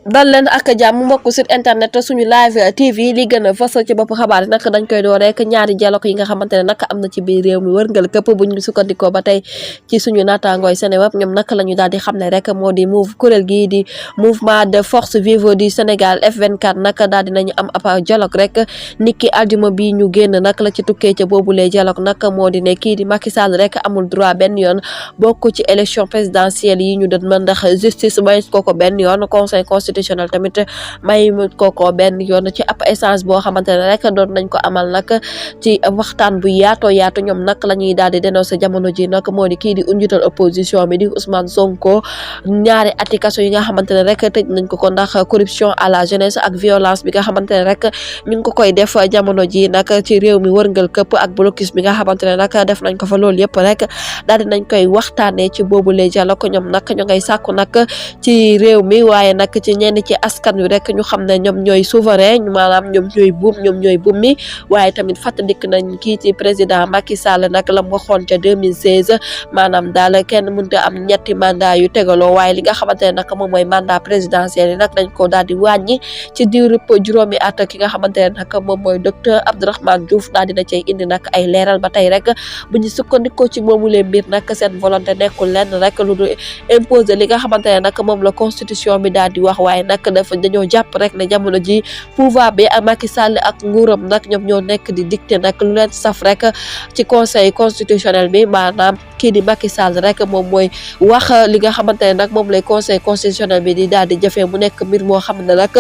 dal leen ak jàmm mbokk site internet suñu live TV li gën a fës ci bopp xabaar yi nag dañ koy door rek ñaari dialogue yi nga xamante ne nag am na ci biir réew mi wërngal këpp bu ñu sukkandikoo ba tey ci suñu naataangooy Seneweb ñoom nag la ñu daal di xam ne rek moo di kuréel gii di mouvement de force vive du Sénégal F24 nag daal di nañu am ab dialogue rek niki aljuma bi ñu génn nag la ci tukkee ca boobulee dialogue nag moo di ne kii di Macky Sall rek amul droit benn yoon bokk ci élection présidentielle yi ñu doon mën ndax justice may ko benn yoon conseil constitutionnel tamit may ko benn yoon ci ab essence boo xamante ne rek doon nañ ko amal nag ci waxtaan bu yaatoo yaatu ñoom nag la ñuy daal di dénoncer jamono ji nag moo di kii di njiital opposition bi di Ousmane Sonko ñaari ati kaso yi nga xamante ne rek tëj nañ ko ndax corruption à la jeunesse ak violence bi nga xamante ne rek ñu ngi ko koy def jamono ji nag ci réew mi wërngal këpp ak blocus bi nga xamante ne nag def nañ ko fa loolu yëpp rek daal di nañ koy waxtaanee ci boobu les dialogue ñoom nag ñu ngay sàkku nag ci réew mi waaye nag ci ñenn ci askan wi rek ñu xam ne ñoom ñooy souverain maanaam ñoom ñooy buum mi waaye tamit fàttalik nañ kii ci président Macky Sall nag la mu waxoon ca 2016 maanaam daal kenn mënut a am ñetti mandat yu tegaloo waaye li nga xamante ne nag moom mooy mandat présidentiel yi nag dañ ko daal di wàññi ci diirub juróomi at ki nga xamante ne nag moom mooy docteur Abdourahmane Diouf daal dina cay indi nag ay leeral ba tey rek bu ñu sukkandikoo ci moomulee mbir nag seen volonté nekkul lenn rek lu du imposer li nga xamante ne nag moom la constitution bi daal di wax waaye nag dafa dañoo jàpp rek ne jamono ji pouvoir bi ak Macky Sall ak nguuram nag ñoom ñoo nekk di dicter nag lu leen saf rek ci conseil constitutionnel bi maanaam kii di Macky Sall rek moom mooy wax li nga xamante ne nag moom lay conseil constitutionnel bi di daal di jëfee mu nekk mbir moo xam ne nag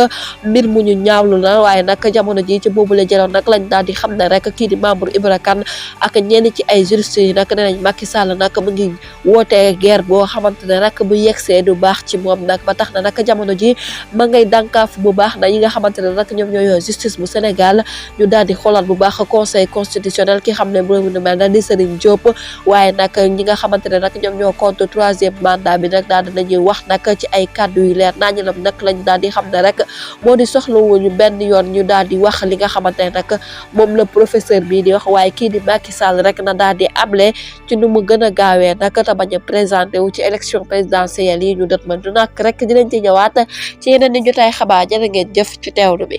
mbir mu ñu ñaawlu na waaye nag jamono ji ci boobu la jëloon nag lañ daal di xam ne rek kii di membre Ibra Kane ak ñenn ci ay juristes yi nag nee nañ Macky Sall nag mu ngi wootee guerre boo xamante ne rek bu yegsee du baax ci moom nag ba tax na nag jamono ji ma ngay dànkaaf bu baax na yi nga xamante ne nag ñoom ñooy justice bu Sénégal ñu daal di xoolaat bu baax conseil constitutionnel ki xam ne bu mel na di Serigne Diop waaye nag ñi nga xamante ne nag ñoom ñoo contre troisième mandat bi nag daal dinañuy wax nag ci ay kàddu yu leer naa ñu lam nag lañ daal di xam ne rek moo di soxlawuñu benn yoon ñu daal di wax li nga xamante ne nag moom la professeur bii di wax waaye kii di Macky Sall rek na daal di able ci nu mu gën a gaawee nag te bañ a présenté wu ci élection présidentielle yi ñu dot man du nak rek dinañ ci ñëwaat ci yeneen ni jotaay xabaar jërë ngeen jëf ci teewlu bi